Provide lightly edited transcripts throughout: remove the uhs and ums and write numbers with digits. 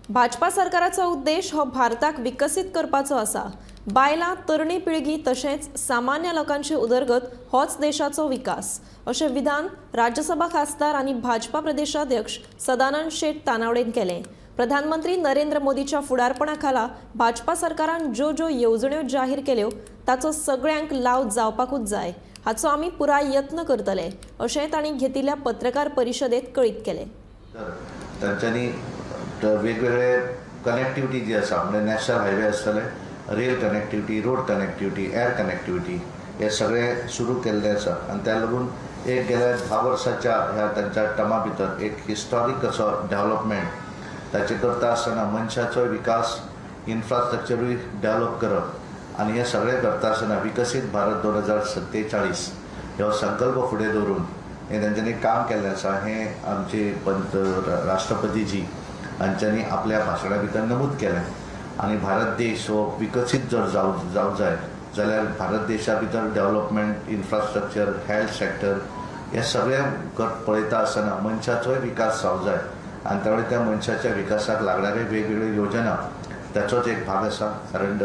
भाजपा सरकाराचो उद्देश हो भारताक विकसीत करपाचो आसा। बायलां, तरणी पिळगी तशेंच सामान्य लोकांची उदरगत होच देशाचो विकास अशें विधान राज्यसभा खासदार आनी भाजपा प्रदेशाध्यक्ष सदानंद शेट तानावडेन केलें। प्रधानमंत्री नरेंद्र मोदीच्या फुडारपणा खाला भाजपा सरकारान ज्यो ज्यो येवजण्यो जाहीर केल्यो ताचो सगळ्यांक लाव जावपाकूच जाय, हाचो आमी पुराय यत्न करतले अशें तांणी घेतिल्ल्या पत्रकार परिशदेत कळीत केलें। तांच्यांनी वेगवेगळे कनेक्टिविटी जी आसा म्हणजे नॅशनल हायवे आसतले, rail connectivity, road connectivity, air connectivity हे सगळे सुरू केल्ले आसा आनी त्या लागून एक गेल्या 10 वर्साच्या ह्या तांच्या टर्मा भितर एक हिस्टॉरीक असो डेव्हलपमेंट ताचे करता आसतना मनशाचो विकास, इन्फ्रास्ट्रक्चरूय डेव्हलप करप आनी हे सगळें करता आसतना विकसीत भारत 2047 हो संकल्प फुडें दवरून हें तांच्यांनी काम केल्लें आसा। हें आमचे पंत राष्ट्रपतीजी हांच्यांनी आपल्या भाशणा भितर नमूद केलें आनी भारत देश हो विकसीत जर जावं जाय जाल्यार भारत देशा भितर डेव्हलपमेंट, इन्फ्रास्ट्रक्चर, हेल्थ सेक्टर हे सगळें पळयता आसतना मनशाचोय विकास जावं जाय आनी त्यावेळी त्या मनशाच्या विकासाक लागणारे वेगवेगळ्यो योजना ताचोच एक भाग आसा। कारण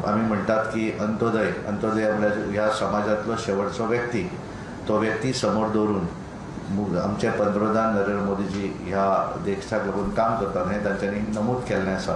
आमी म्हणटात की अंत्योदय, अंत्योदय म्हळ्यार ह्या समाजांतलो शेवटचो व्यक्ती, तो व्यक्ती समोर दवरून आमचे पंतप्रधान नरेंद्र मोदीजी ह्या देशाक लागून काम करतात हें तांच्यांनी नमूद केल्लें आसा।